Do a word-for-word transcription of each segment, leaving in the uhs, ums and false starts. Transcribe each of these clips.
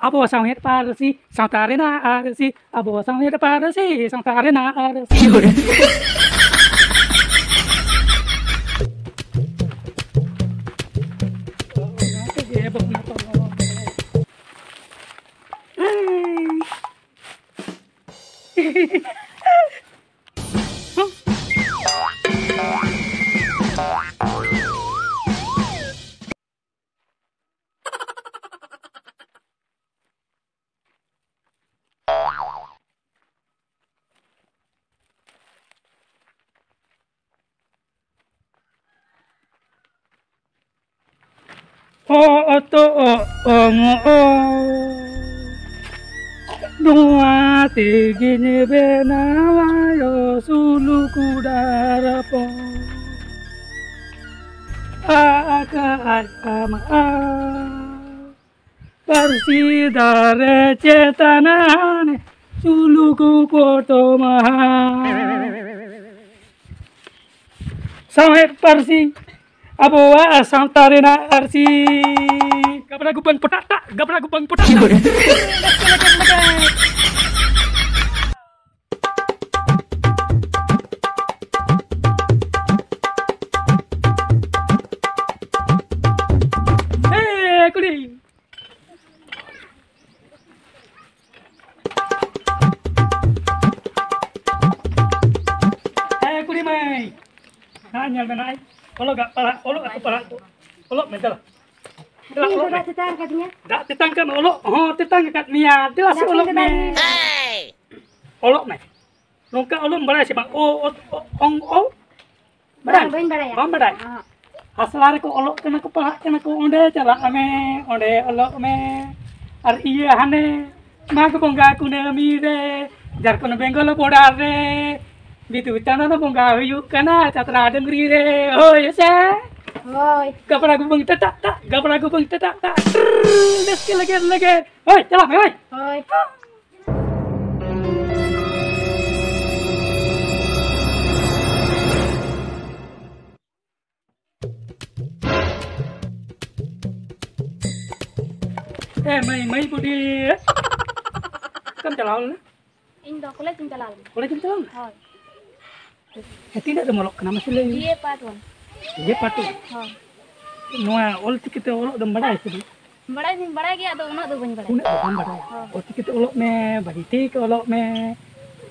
ᱟᱵᱚ ᱥᱟᱶᱦᱮᱫ ᱯᱟᱹᱨᱥᱤ, ᱥᱟᱶᱛᱟ ᱨᱮᱱᱟᱜ ᱟᱹᱨᱥᱤ, ᱟᱵᱚ ᱥᱟᱶᱦᱮᱫ ᱯᱟᱹᱨᱥᱤ, ᱥᱟᱶᱛᱟ ᱨᱮᱱᱟᱜ ᱟᱹᱨᱥᱤ᱾ ᱚ ᱚᱛᱚ ᱚ ᱚᱝ ᱚ᱾ ᱱᱚᱣᱟ ᱛᱮᱜᱮᱧ ᱵᱮᱱᱟᱣᱟ ᱭᱚ ᱥᱩᱞᱩᱠ ᱰᱟᱨᱟᱯᱚ᱾ ᱟ ᱟ ᱠᱟ ᱟ ᱠᱟ ᱢᱟ ᱟ᱾ ᱯᱟᱹᱨᱥᱤ ᱫᱟᱨᱮ ᱪᱮᱛᱟᱱ ᱨᱮ ᱥᱩᱞᱩᱠ ᱯᱚᱴᱚᱢ ᱟᱦᱟᱨ᱾ ᱥᱟᱶᱦᱮᱫ ᱯᱟᱹᱨᱥᱤ, ᱟᱵᱚᱣᱟᱜ ᱥᱟᱶᱛᱟ ᱨᱮᱱᱟᱜ ᱟᱹᱨᱥᱤ᱾ ᱜᱟᱵᱲᱟ ᱜᱩᱵᱟᱹᱝ ᱯᱚᱴᱟᱜ ᱴᱟᱜ, ᱜᱟᱵᱲᱟ ᱜᱩᱵᱟᱹᱝ ᱯᱚᱴᱟᱜ ᱴᱟᱜ᱾ ᱮ ᱠᱩᱲᱤ᱾ ᱦᱮᱸ, ᱠᱩᱲᱤ ᱢᱟᱹᱭ᱾ ᱦᱮᱸ, ᱧᱮᱞ ᱢᱮ ᱱᱟᱭ᱾ ᱚᱞᱚᱜ ᱜᱟ-, ᱯᱟᱲᱦᱟᱜ, ᱚᱞᱚᱜ ᱟᱠᱚ ᱯᱟᱲᱦᱟᱜ ᱠᱚ᱾ ᱚᱞᱚᱜ ᱢᱮ, ᱫᱮᱞᱟ᱾ ᱫᱮᱞᱟ, ᱤᱧ ᱫᱚ ᱚᱞᱚᱜ ᱢᱮ᱾ ᱫᱟᱜ ᱛᱮᱛᱟᱝ ᱠᱟᱫᱤᱧᱟ᱾ ᱫᱟᱜ ᱛᱮᱛᱟᱝ ᱠᱟᱱ ᱚᱞᱚᱜ ᱦᱚᱸ ᱛᱮᱛᱟᱝ ᱟᱠᱟᱫ ᱢᱮᱭᱟ᱾ ᱫᱮᱞᱟ ᱥᱮ ᱫᱟᱜ ᱚᱞᱚᱜ ᱢᱮ᱾ ᱛᱮᱛᱟᱝ ᱠᱟᱫᱤᱧᱟ᱾ ᱚᱞᱚᱜ ᱢᱮ᱾ ᱱᱚᱝᱠᱟ ᱚᱞᱚᱜ ᱮᱢ ᱵᱟᱲᱟᱭᱟ ᱥᱮ ᱵᱟᱝ? ᱚ, ᱚ, ᱚ, ᱚᱝ, ᱚ᱾ ᱵᱟᱝ, ᱵᱟᱲᱟᱭᱟᱢ? ᱵᱟᱹᱧ ᱵᱟᱲᱟᱭᱟ᱾ ᱵᱟᱢ ᱵᱟᱲᱟᱭᱟ? ᱚᱦᱚᱸᱜ᱾ ᱟᱥᱲᱟ ᱨᱮᱠᱚ ᱚᱞᱚᱜ ᱠᱟᱱᱟ ᱠᱚ, ᱯᱟᱲᱦᱟᱜ ᱠᱟᱱᱟ ᱠᱚ, ᱚᱸᱰᱮ ᱪᱟᱞᱟᱜ ᱢᱮ, ᱚᱸᱰᱮ ᱚᱞᱚᱜ ᱢᱮ᱾ ᱟᱨ ᱤᱭᱟᱹ ᱦᱟᱱᱮ ᱢᱟᱜᱽ ᱵᱚᱸᱜᱟ ᱠᱩᱱᱟᱹᱢᱤ ᱨᱮ ᱡᱷᱟᱲᱠᱷᱚᱸᱰ ᱵᱮᱝᱜᱚᱞ ᱵᱚᱰᱟᱨ ᱨᱮ ᱵᱤᱫᱩ ᱪᱟᱸᱫᱟᱱ ᱵᱚᱸᱜᱟ ᱦᱩᱭᱩᱜ ᱠᱟᱱᱟ ᱪᱟᱛᱨᱟ ᱰᱩᱝᱨᱤ ᱨᱮ᱾ ᱦᱳᱭ ᱥᱮ? ᱦᱳᱭ᱾ ᱜᱟᱵᱲᱟ ᱜᱩᱵᱟᱹᱝ ᱴᱟᱴᱟᱜ ᱴᱟᱜ, ᱜᱟᱵᱲᱟ ᱜᱩᱵᱟᱹᱝ ᱴᱟᱴᱟᱜ ᱴᱟᱜ᱾ ᱵᱮᱥ ᱜᱮ ᱞᱮᱜᱮᱨ ᱞᱮᱜᱮᱨ᱾ ᱦᱳᱭ, ᱪᱟᱞᱟᱜ ᱢᱮ, ᱦᱳᱭ᱾ ᱦᱳᱭ᱾ ᱮ ᱢᱟᱹᱭ, ᱢᱟᱹᱭ ᱵᱩᱰᱷᱤ, ᱚᱠᱟᱢ ᱪᱟᱞᱟᱣ ᱞᱮᱱᱟ? ᱤᱧ ᱫᱚ ᱠᱚᱞᱮᱡᱽ ᱤᱧ ᱪᱟᱞᱟᱣ ᱞᱮᱱᱟ᱾ ᱠᱚᱞᱮᱡᱽ ᱮᱢ ᱪᱟᱞᱟᱣ ᱞᱮᱱᱟ? ᱦᱳᱭ᱾ ᱦᱮᱸ, ᱛᱤᱱᱟᱹᱜ ᱨᱮᱢ ᱚᱞᱚᱜ ᱠᱟᱱᱟ ᱢᱟᱥᱮ ᱞᱟᱹᱭ ᱢᱮ? ᱵᱤ ᱮ ᱯᱟᱨᱴ ᱚᱣᱟᱱ᱾ ᱵᱤ ᱮ ᱯᱟᱨᱴ ᱚᱣᱟᱱ? ᱦᱳᱭ᱾ ᱱᱚᱣᱟ ᱚᱞ ᱪᱤᱠᱤ ᱛᱮ ᱚᱞᱚᱜ ᱫᱚᱢ ᱵᱟᱲᱟᱭᱟ ᱥᱮ ᱵᱟᱝ? ᱵᱟᱲᱟᱭ ᱫᱚᱧ ᱵᱟᱲᱟᱭ ᱜᱮᱭᱟ, ᱟᱫᱚ ᱩᱱᱟᱹᱜ ᱫᱚ ᱵᱟᱹᱧ ᱵᱟᱲᱟᱭᱟ᱾ ᱩᱱᱟᱹᱜ ᱫᱚ ᱵᱟᱢ ᱵᱟᱲᱟᱭᱟ? ᱦᱳᱭ᱾ ᱚᱞ ᱪᱤᱠᱤ ᱛᱮ ᱚᱞᱚᱜ ᱢᱮ, ᱵᱷᱟᱹᱜᱤ ᱴᱷᱤᱠ ᱚᱞᱚᱜ ᱢᱮ᱾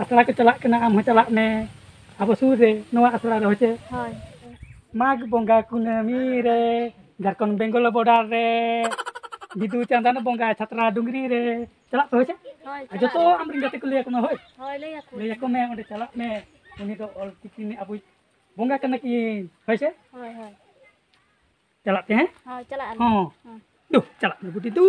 ᱟᱥᱲᱟ ᱠᱚ ᱪᱟᱞᱟᱜ ᱠᱟᱱᱟ, ᱟᱢ ᱦᱚᱸ ᱪᱟᱞᱟᱜ ᱢᱮ᱾ ᱟᱵᱚ ᱥᱩᱨ ᱨᱮ ᱱᱚᱣᱟ ᱟᱥᱲᱟ ᱨᱮ, ᱦᱳᱭ ᱥᱮ? ᱦᱳᱭ᱾ ᱢᱟᱜᱽ ᱵᱚᱸᱜᱟ ᱠᱩᱱᱟᱹᱢᱤ ᱨᱮ ᱡᱷᱟᱲᱠᱷᱚᱸᱰ ᱵᱮᱝᱜᱚᱞ ᱵᱚᱰᱟᱨ ᱨᱮ ᱵᱤᱫᱩ ᱪᱟᱸᱫᱟᱱ ᱵᱚᱸᱜᱟ ᱪᱷᱟᱛᱨᱟ ᱰᱩᱝᱨᱤ ᱨᱮ ᱪᱟᱞᱟᱜ ᱯᱮ, ᱦᱳᱭ ᱥᱮ? ᱦᱳᱭ, ᱟᱨ ᱪᱟᱞᱟᱜ ᱡᱚᱛᱚ ᱟᱞᱮ᱾ ᱟᱢᱨᱮᱱ ᱜᱟᱛᱮ ᱠᱚ ᱞᱟᱹᱭ ᱟᱠᱚ ᱢᱮ, ᱦᱳᱭ? ᱦᱳᱭ, ᱞᱟᱹᱭ ᱟᱠᱚ᱾ ᱞᱟᱹᱭ ᱟᱠᱚ ᱢᱮ, ᱚᱸᱰᱮ ᱪᱟᱞᱟᱜ ᱢᱮ᱾ ᱩᱱᱤ ᱫᱚ ᱚᱞ ᱪᱤᱠᱤ ᱨᱤᱱᱤᱡ ᱟᱵᱚᱭᱤᱡ ᱵᱚᱸᱜᱟ ᱠᱟᱱᱟ ᱠᱤᱱ, ᱦᱳᱭ ᱥᱮ? ᱦᱳᱭ, ᱦᱳᱭ᱾ ᱪᱟᱞᱟᱜ ᱯᱮ, ᱦᱮᱸ? ᱦᱳᱭ, ᱪᱟᱞᱟᱜ ᱟᱞᱮ᱾ ᱦᱚᱸ᱾ ᱦᱚᱸ᱾ ᱫᱩ, ᱪᱟᱞᱟᱜ ᱢᱮ, ᱵᱩᱰᱷᱤ, ᱫᱩ᱾